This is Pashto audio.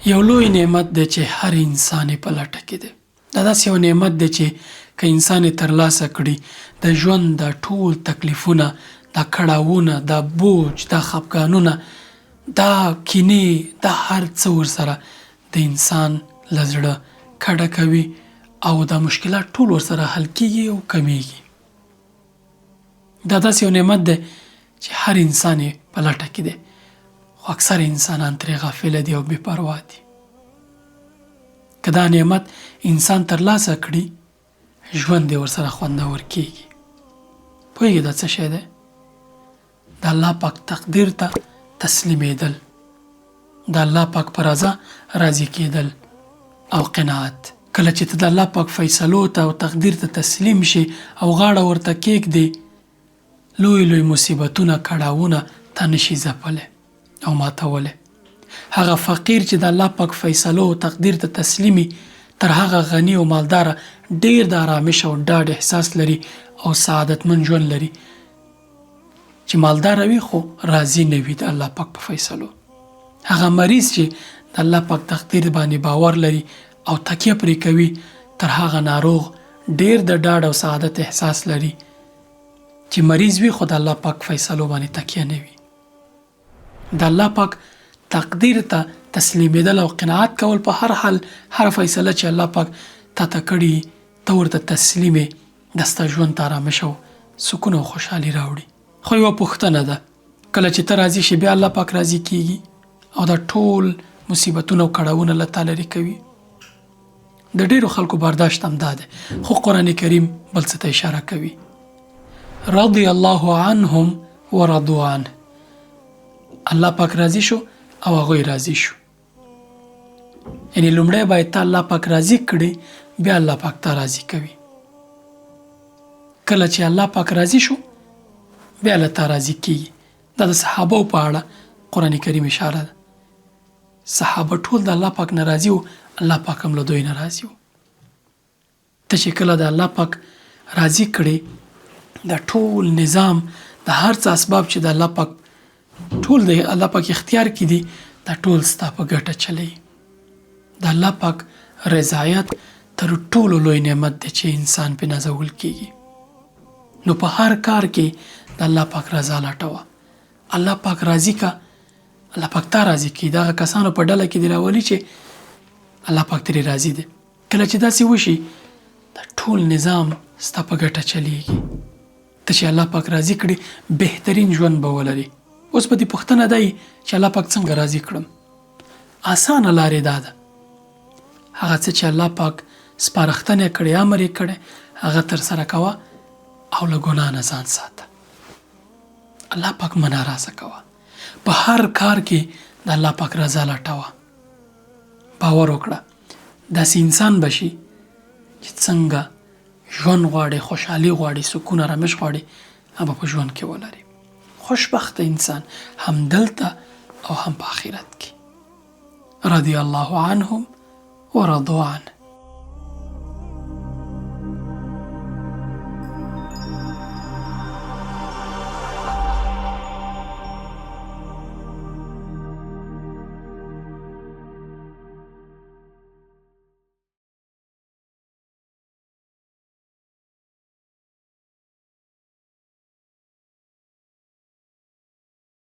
یو لوی نعمت دی چې هر انسان یې په لټه کې دی. دا داسې یو نعمت دی چې که انسان یې ترلاسه کړي، د ژوند دا ټول تکلیفونه، دا کړاوونه، دا بوج، دا خپګانونه، دا کینې، دا هر څه ورسره د انسان له زړه کډه کوي او دا مشکلات ټول ورسره حل کیږي او کمیږي. دا داسې یو نعمت دی چې هر انسان یې په لټه کې دی، خو اکثره انسانان ترې غافله دي او بې پروا دي. که دا نعمت انسان ترلاسه کړي، ژوند یې ورسره خوندور کیږي. پوهېږې دا څه شی دی؟ د الله پاک تقدیر ته تسلیمېدل، د الله پاک په رضا راضي کېدل او قناعت. کله چې ته د الله پاک فیصلو ته او تقدیر ته تسلیم شې او غاړه ورته کېږدې، لوی لوی مصیبتونه، کړاوونه تا نه شي ځپلی او ماتولی. هغه فقیر چې د الله پاک فیصلو او تقدیر ته تسلیم وي، تر هغه غني او مالداره ډېر د ارامش او ډاډ احساس لري او سعادتمن ژوند لري. چې مالدار وي خو راضي نه وي د الله پاک په فیصلو. هغه مریض چې د الله پاک تقدیر باندې باور لري او تکیه پرې کوي، تر هغه ناروغ ډیر د ډاډ او سعادت احساس لري چې مریض وي خو د الله پاک فیصلو باندې تکیه نه وي. د الله پاک تقدیر ته تسلیمېدل او قناعت کول په هر حال، هره فیصله چې الله پاک تا ته کړي ته ورته تسلیم یې، دا ستا ژوند ته آرامش او سکون او خوشحالي راوړي. خو یوه پوښتنه ده، کله چې ته راضي شې بیا الله پاک راضي کیږي او دا ټول مصیبتونه او کړاوونه له تا لرې کوي؟ د ډیرو خلکو برداشت هم دا دی، خو قرآن کریم بل څه ته اشاره کوي. رضی الله عنهم ورضوا عنه، الله پاک راضي شو او هغوی راضي شو. یعنی لومړی باید ته الله پاک راضي کړي، بیا الله پاک تا راضي کوي. کله چې الله پاک راضي شو بیا له تا راضي کیږي. دا د صحابو په اړه قرآن کریم اشاره ده. صحابه ټول د الله پاک نه راضي وو، الله پاک هم له دوی نه راضي وو. ته چې کله د الله پاک راضي کړې، دا ټول نظام، د هر څه اسباب چې د الله پاک ټول د الله پاک اختیار کې دي، دا ټول ستا په ګټه چلی. د الله پاک رضایت تر ټولو لوی نعمت دی چې انسان پې نازول کیږي. نو په هر کار کې د الله پاک رضا لټوه، الله پاک راضي کا، الله پاک تا راضي کړي. د هغه کسانو په ډله کې دې راولي چې الله پاک ترې راضي دی. کله چې داسې وشي، دا ټول نظام ستا په ګټه چلیږي. ته چې الله پاک راضي کړي، بهترین ژوند به ولري. اوس به دې پوښتنه دی چې الله پاک څنګه راضي کړم؟ اسانه لار یې دا ده، هغه څه چې الله پاک سپارښتنه کړې، امر یې کړی، هغه ترسره کوه او له ګناه نه ځان ساته. الله پاک مه ناراضه کوه. په هر کار کې د الله پاک رضا لټوه. باور وکړه، داسې انسان به شي چې څنګه ژوند غواړي، خوشحالي غواړي، سکون آرامش غواړي، هغه به په ژوند کې ولري. خوشبخته انسان هم دلته او هم په آخرت کې. رضی الله عنهم ورضوا عنه.